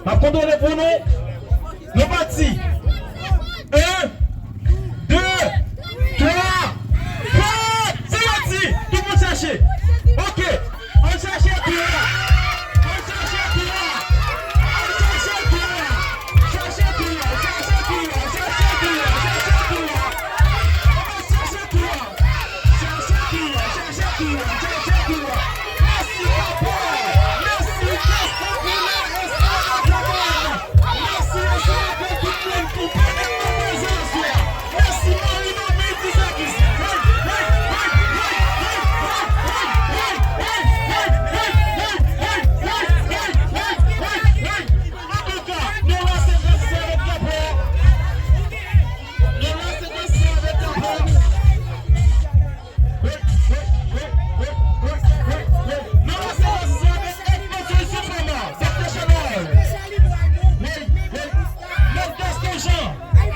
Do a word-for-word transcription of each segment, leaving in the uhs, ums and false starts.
M ap kontwole pou nou. Nou pati. En, de, twa, kat. Se pati. Tout moun chache. Ok. Ann chache tou a. Ann chache tou a. Ann chache tou a. Chache tou a. Chache tou a. Chache tou a. Chache tou a. Chache tou a. Chache tou a. Chache tou a. Chache tou a. Mèsi, papa. Mèsi, Kès Popilè, Espwa Akademi. Mèsi, mèsi anpil tout moun ki pèmèt nou prezans la. Mèsi, Marino, Medi Sakis. Hey, hey, hey. Antouka, nou la se gras avèk drapo. Nou la se gras avèk drapo. Hey, hey, hey. Nou la se gras avèk Edmonton Superman, Doktè Chanèl. Hey, hey. Mèt Gaston Jean. Hey,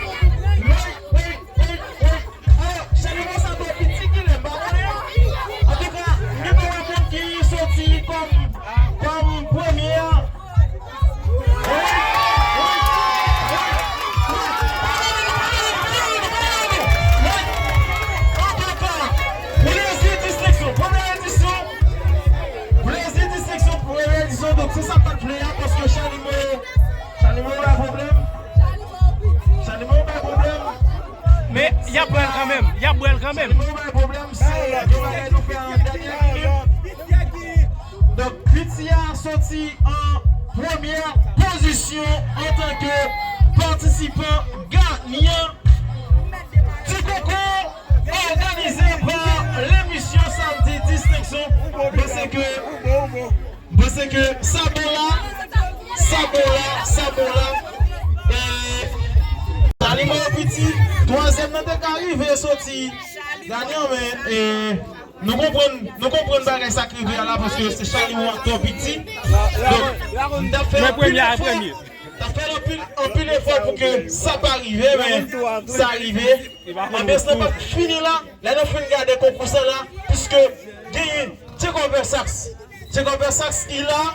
hey, hey, hey. Alò, Chalimò sa twò piti kilè, m pa konnen. Antouka, m gentan wè moun ki soti kòm, kòm premye a. Antouka, plezi distenksyon, premye edisyon. Plezi distenksyon, premye edisyon. Donk, se sa m t ap vle a, paske Chalimò, Chalimò bay pwoblèm. Chalimò bay pwoblèm. Men, y ap bwè l kanmenm. Y ap bwè l kanmenm. Chalimò bay pwoblèm, se yon bagay nou fè an dènye minit. Donk, piti a soti an premyè pozisyon antanke patisipan ganyan. Ti Koko, òganize pa lemisyon Samdi Distenksyon. Mwen se ke Mwen se ke sa bon la, sa bon la, sa bon la. E, Chalimò piti, twazyèm nan te ka rive soti ganyan, men, e, nou konprann, nou konprann bagay sa k rive a la, paske se Chalimò a twò piti. Donk, m t ap fè anpil efò, m t ap fè anpil, anpil efò pou ke sa pa rive, men sa rive. Anbyans lan p ap fini la, lè nou fin gade konkou sa la, piske genyen Che Cover Sax. Che Cover Sax ki la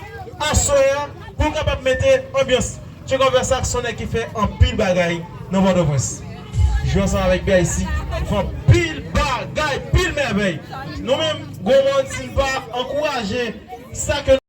aswè a pou l kapab mete anbyans. Che Cover Sax se yon nèg ki fè anpil bagay nan Pòtoprens. Jwe ansanm avèk B I C, fè anpil bagay, pil mèvèy. Nou menm, gwo moun, si n pa ankouraje sa ke